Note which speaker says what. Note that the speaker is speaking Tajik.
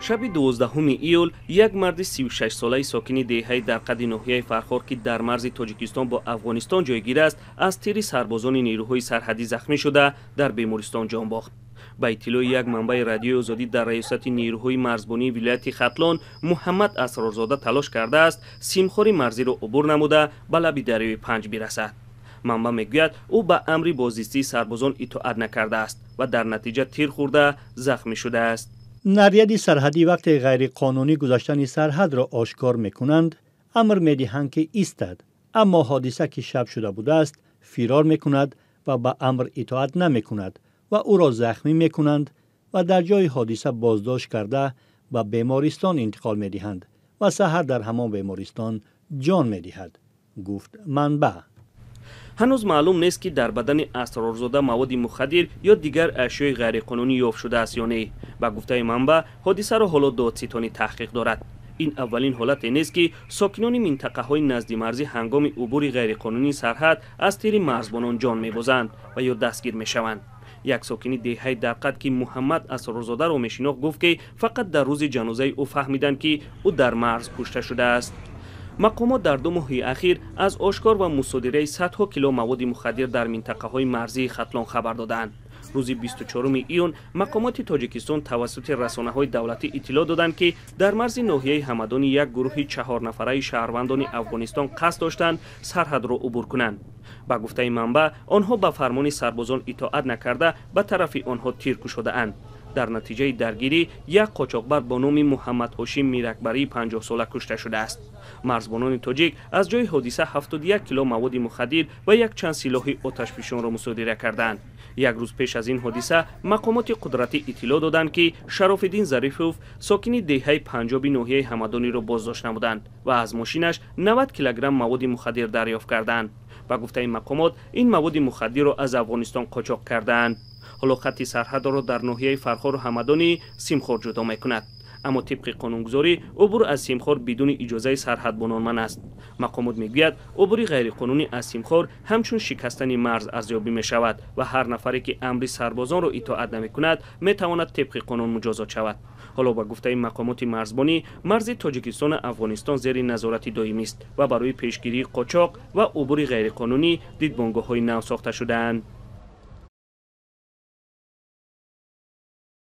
Speaker 1: Шаби 12 июл як марди 36-солаи сокини деҳаи Дарқади ноҳияи Фархор, ки дар марзи Тоҷикистон бо Афғонистон ҷойгир аст, аз тири сарбозони нерӯҳои сарҳадӣ захмӣ шуда, дар бемористон ҷон бохт. Ба иттилои як манбаи Радиои Озодӣ дар раёсати нерӯҳои марзбонии вилояти Хатлон, Муҳаммад Асрорзода талош кардааст симхори марзиро убур намуда ба лаби дарёи Панҷ бирасад. Манбаъ мегӯяд, ӯ ба амри боздистии сарбозон итоат накардааст ва дар натиҷа тир хӯрда захмӣ шудааст.
Speaker 2: Наряди сарҳадӣ вақте ғайриқонунӣ гузаштани сарҳадро ошкор мекунанд, амр медиҳанд, ки истад, аммо ҳодиса, ки шаб шуда будааст, фирор мекунад ва ба амр итоат намекунад ва ӯро захмӣ мекунанд ва дар ҷои ҳодиса боздошт карда, ба бемористон интиқол медиҳанд ва саҳар дар ҳамон бемористон ҷон медиҳад, гуфт манбаъ.
Speaker 1: Ҳанӯз маълум нест, ки дар бадани Асрорзода маводи мухаддир ё дигар ашёи ғайриқонунӣ ёфт шудааст ё не. Ба гуфтаи манбаъ, ҳодисаро ҳоло додситонӣ таҳқиқ дорад. Ин аввалин ҳолате нест, ки сокинони минтақаҳои наздимарзӣ ҳангоми убури ғайриқонунии сарҳад аз тири марзбонон ҷон мебозанд ва ё дастгир мешаванд. Як сокини деҳаи Дарқад, ки Муҳаммад Асрорзодаро мешинохт, гуфт, ки фақат дар рӯзи ҷанозаи ӯ фаҳмиданд, ки ӯ дар марз кушта шудааст. Мақомот дар 2 моҳи ахир аз ошкор ва мусодираи садҳо кило маводи мухаддир дар минтақаҳои марзии Хатлон хабар додаанд. Рӯзи 24 июн мақомоти Тоҷикистон тавассути расонаҳои давлатӣ иттилоъ доданд, ки дар марзи ноҳияи Ҳамадонӣ як гурӯҳи чаҳорнафараи шаҳрвандони Афғонистон қасд доштанд сарҳадро убур кунанд. Ба гуфтаи манбаъ, онҳо ба фармони сарбозон итоат накарда, ба тарафи онҳо тир кушодаанд. Дар натиҷаи даргирӣ як қочоқбар бо номи Муҳаммад Ҳошим Миракбарии 50-сола кушта шудааст. Марзбонони тоҷик аз ҷои ҳодиса 71 кило маводи мухаддир ва якчанд силоҳи оташфишонро мусодира кардаанд. Як рӯз пеш аз ин ҳодиса мақомоти қудратӣ иттилоъ доданд, ки Шарофиддин Зарифов, сокини деҳаи Панҷоби ноҳияи Ҳамадониро боздошт намуданд ва аз мошинаш 90 килограмм маводи мухаддир дарёфт кардаанд. Ба гуфтаи мақомот, ин маводи мухаддирро аз Афғонистон қочоқ кардаанд. Ҳоло хатти сарҳадро дар ноҳияи Фархору Ҳамадонӣ симхор ҷудо мекунад, аммо тибқи қонунгузорӣ убур аз симхор бидуни иҷозаи сарҳадбонон манъ аст. Мақомот мегӯяд, убури ғайриқонунӣ аз симхор ҳамчун шикастани марз арзёбӣ мешавад ва ҳар нафаре, ки амри сарбозонро итоат намекунад, метавонад тибқи қонун муҷозот шавад. Ҳоло ба гуфтаи мақомоти марзбонӣ, марзи Тоҷикистону Афғонистон зери назорати доимист ва барои пешгирии қочоқ ва убури ғайриқонунӣ дидбонгоҳҳои нав сохта шудаанд.